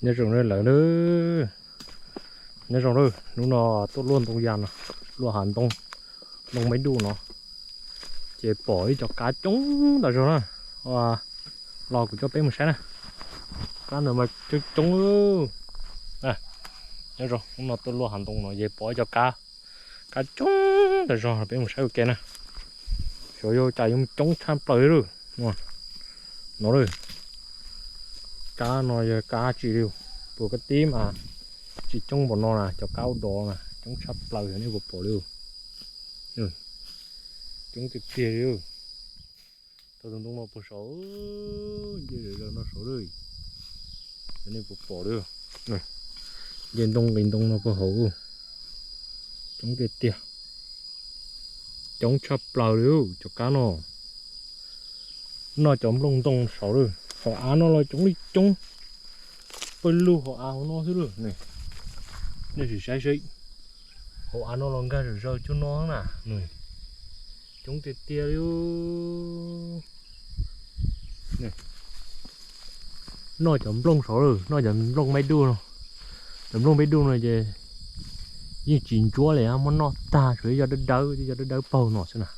Nyob zoo lawm, nyob zoo lawm, hnub no tuaj luaj ntoo yas no, luaj hav ntoo, ntoo maib duj no, ces pom ib co kav coob tas zog na. Los kuv coj peb mus saib na, kav no mas coob coob. Nyob zoo, hnub no tuaj luaj hav ntoo no ces pom ib co kav, kav coob tas zog, peb mus saib ua ke na. Xyov yog cas yuav coob tshaj plaws li. No, kav no yog kav tsi li, puag kab tib mas tsis coob npaum no na, cov kav ua dog na coob tshaj plaws nej puas pom li. Coob tiag tiag li. Tau tus ntoo no puag saud, nce zom zaws no saud li, nej puas pom li. Nce ntoo nqis ntoo no puag hauv, coob tiag tiag, coob tshaj plaws li cov kav no. Noj cov nplooj ntoo saud lawm, hauv av no los coob li coob, pawg lug hauv av hauv no xwb lawm. Nej sim saib seb, hauv av no los nkag zom zaws cuag no na, coob tiag tiag li. Noj cov nplooj saud lawm, noj cov nplooj maib duj no. Cov nplooj maib duj no ces yeej tsis ntsuab li, muab noj tag, tsuas yog dawb dawb, yog dawb dawb paug no xwb na.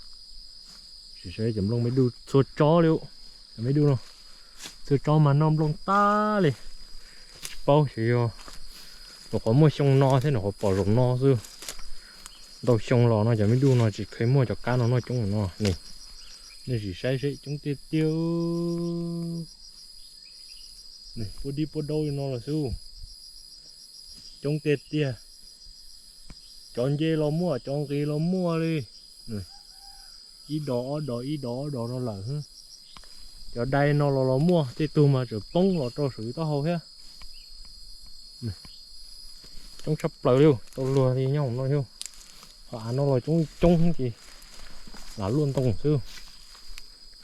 Sim saib cov nplooj maib duj txhua tsob li, cov maib duj no txhua tsob mas noj nplooj tag li. Tsis paub xyov yog nyuam qhuav muaj xyoo no thiab nyuam qhuav pom zaum no xwb. Ntau xyoo los no cov maib duj no tsis kheev muaj cov kav no noj coob no ne. Nej sim saib seb, coob tiag tiag. Puab dib puab daub li no los xwb, coob tiag tiag. Cov nce los muaj, cov nqis los muaj li. Ib dos ob dos ib dos ob dos no lawm. Cov dai no los los muaj, tej tug mas tseem poob los rau saum yus taub hau thiab. Coob tshaj plaws li, tau luag li nyob hauv no thiab. Hauv av no los coob coob ces lam luaj ntoo xwb.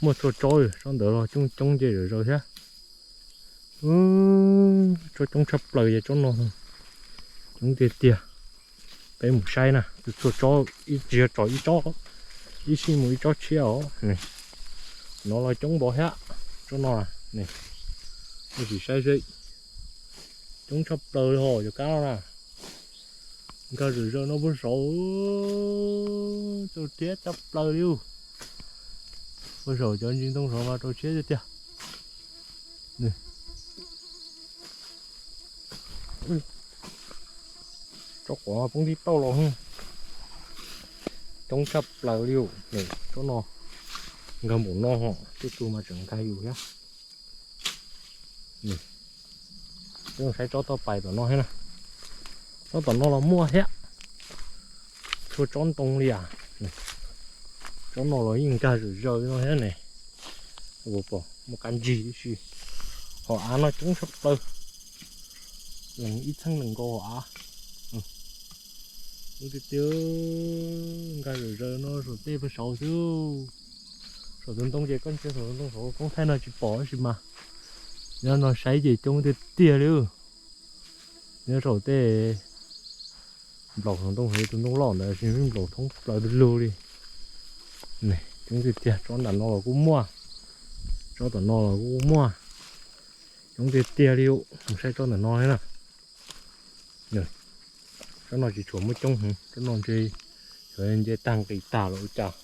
Muaj txhua tsob, tsob ntawd los coob coob nce zom zaws thiab. Tsob coob tshaj plaws ces tsob no coob tiag tiag. Peb mus saib na, txhua tsob, ib tsis yog tso ib tsob, ib sij mus ib tsob tshiab os. No los coob npaum thiab, tsob no, nej sim saib seb, coob tshaj plaws li hos cov kab no na. Nkag zom zaws no puag saud, tau thiab tshaj plaws li. Puag saum cov ntsis ntoo saud mas rau siab tiag tiag. Tsob quav poob tib tauj los, coob tshaj plaws li. Tsob no nkag npaum no ho, tej tug mas tseem nkag yus thiab. Peb saib tsob toj pais tom no thiab na. Tsob tom no los muaj thiab. Txhua tsob ntoo li as. Tsob no los yeej nkag zom zaws no thiab ne. Ua pom muaj kab ntsig tib si. Hauv av no coob tshaj plaws. Lees ib txheej lees nkaus hauv av. Ub, tiag tiag, nkag zom zaws no saum tej pem saud xwb. Saum tus ntoo ces koj ntsia saum tus ntoo saud koob thaij no tsis pom tab sis mas nyob no saib ces coob tiag tiag li. Nyob saum tej nplaum saum ntoo, tus ntoo loj ntawd sis nplaum thoob plaws du lug li. Coob tiag tiag, tsob nram no los kuj muaj, tsob tom no los kuj muaj. Coob tiag tiag li. Mus saib tsob ntawm no thiab na. Tsob no tsis tshua muaj coob heev, tsob no ntshe xyov nce tag nqis tag los ua cas,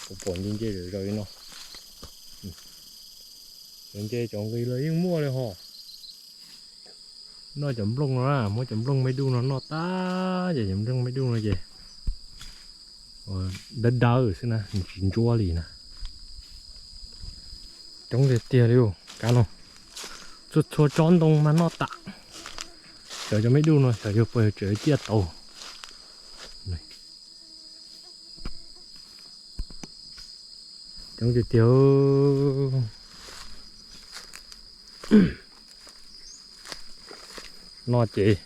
kuv pom nce nce zom zaws li no. Xyov nce cov nqis los yeej muaj li hos. Noj cov nplooj no na, muab cov nplooj me duj no noj tag ces cov nplooj me duj no ces dawb dawb xwb na, tsis ntsuab li na. Coob tiag tiag li kab no. Txhua txhua tsob ntoo mas noj tas. Xyov cov me duj no xyov yog puas tseem ciaj tau. Coob tiag tiag. No ces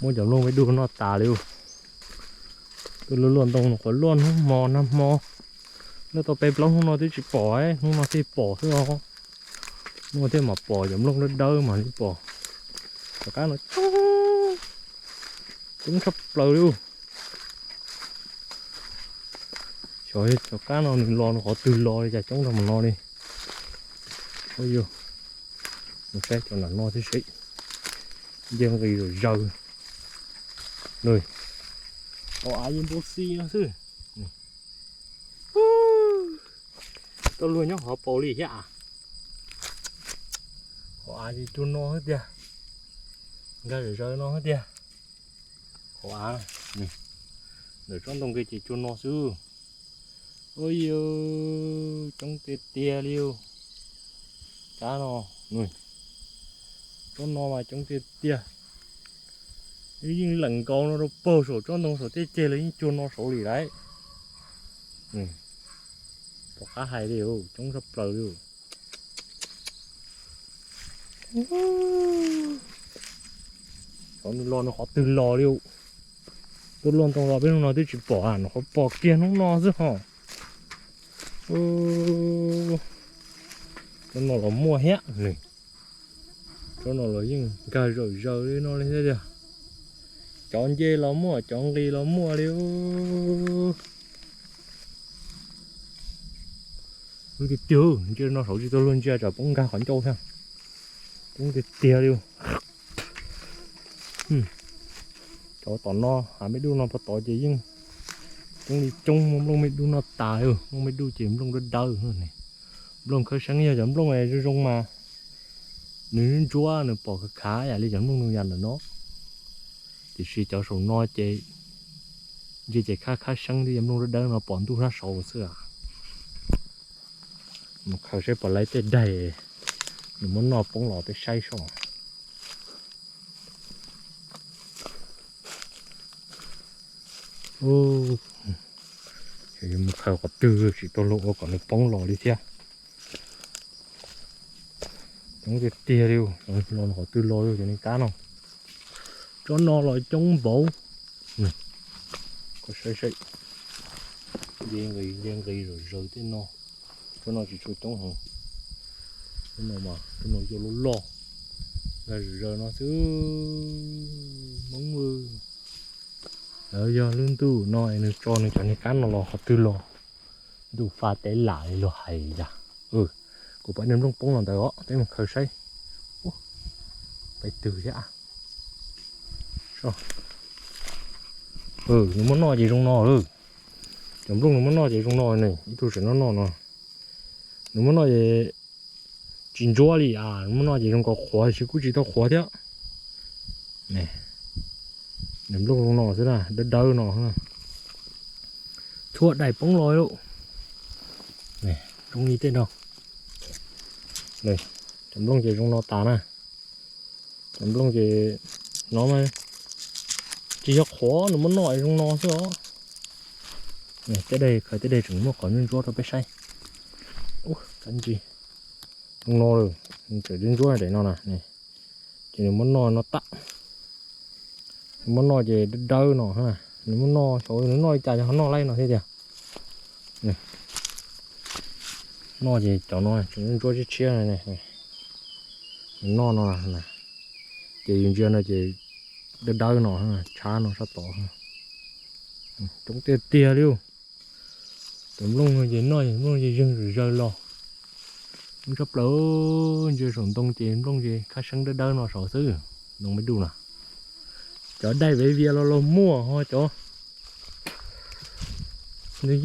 muab cov nplooj me duj noj tas li. Tuaj luaj luaj ntoo no qhuav luaj hnub hmo nag hmo. Luaj tau peb plaub hnub no twb tsis pom, hnub no thiaj pom xwb os. Hnub no thiaj mam pom cov nplooj dawb dawb mas thiaj pom. Cov kab no coob, coob tshaj plaws li. Xyov cov kab no nws los nws qhov twg los li cas coob tau mus no li. Ua yog Saib cov nram no thiab seb, nce nqis zom zaws. Nws, qhov av yeej npau xi no xwb. Tau luag nyob hov paus li thiab. Qhov av ces cua no xwb tiag, nkag zom zaws no xwb tiag. Qhov av, ntawm tsob ntoo kiag ces cua no xwb. Ua yus coob tiag tiag li. Cab no, tsob no mas coob tiag tiag. Yeej leem nkaus no rau pag saum tsob ntoo saum tej ceg los yeej cua no saud li lauj. Tom qab hais li, coob tshaj plaws li. Xyov nws los nws qhov twg los li. Tuaj luaj ntoo los peb hnub no twb tsis pom, nws qhov pom kiag hnub no xwb ho. Tsob no los muaj thiab nws. Tsob no los yeej nkag zom zaws li no li thiab tiag. Cov nce los muaj, cov nqis los muaj li. Tiag tiag, ntsia no saud tsis tau luag ntsia tsam poob nkag qhov ncauj thiab. Coob tiag tiag li. Cov tom no, hav me dub no puag tod ces yeej coob li coob, muaj nplooj me dub no tas li. Nplooj me dub ces nplooj dawb dawb. Nplooj khawb seeb yog cov nplooj zoo zoo mas nws ntsuab nws pom khav khav yam li cov nplooj ntoo yas ntawm no. Tiam sis cov saum no ces ntsia ces khab khab seeb thiab, yog nplooj dawb dawb no pom ntuj sab saud xwb. Mus khaws saib puas laib tej daig nws muab noj poob los peb saib seb. Mus khaws qhov twg tsis tau luag ua kom nws poob los li thiab. Coob tiag tiag li, los qhov twg los li cov niag kab no. Tsob no los coob npaum. Koj saib saib, nce nqis nce nqis zom zaws tej no. Tsob no tsis tshua coob heev. Tsob no mas tsob no yog loj loj, nkag zom zaws no xwb. Hmoob, lawv yog lub ntuj no es nws tso nws cov niag kab no los qhov twg los, ntuj fa teb lam li luag hais yom. Kuv pom niag nplooj poob los ntawd os, peb mus khaws saib. Peb twg thiab. Nws muab noj ces zoo no lawm. Cov nplooj nws muab noj ces zoo no ne, ib tug tseem noj noj no. Nws muab noj ces tsis ntsuab li as, nws muab noj ces zoo nkaus qhuav, tiam sis kuj tsis tau qhuav thiab. Nws nplooj zoo no xwb na, dawb dawb no. Tshuav daim poob los lawm. Zoo li tej no. Cov nplooj ces zoo no tas na. Cov nplooj ces no mas tsis yog qhuav, nws muab noj es zoo no xwb os. Tej daim, khaws tej daim tseem muaj qhov ntsuab ntsuab rau peb saib. Ub, kab ntsis. Zoo no lawm, tseem ntsuab ntsuab daim no na. Ces nws muab noj no tas. Nws muab noj ces dawb dawb no. Nws muab noj, xyov nws noj li cas ho noj laib no thiab tiag. Noj ces cov no tseem ntsuab tshiab tshiab. Nws noj no, ces yus ntsia no ces dawb dawb no, tshab no sab tod. Coob tiag tiag li. Cov nplooj no ces noj, nplooj ces zeeg zom zaws los. Zoo tshaj plaws, ntsia saum ntoo ces nplooj ces khab seeb dawb dawb no saud xwb. Ntoo me dub na. Cov daim viv vias los los muaj ho cov nws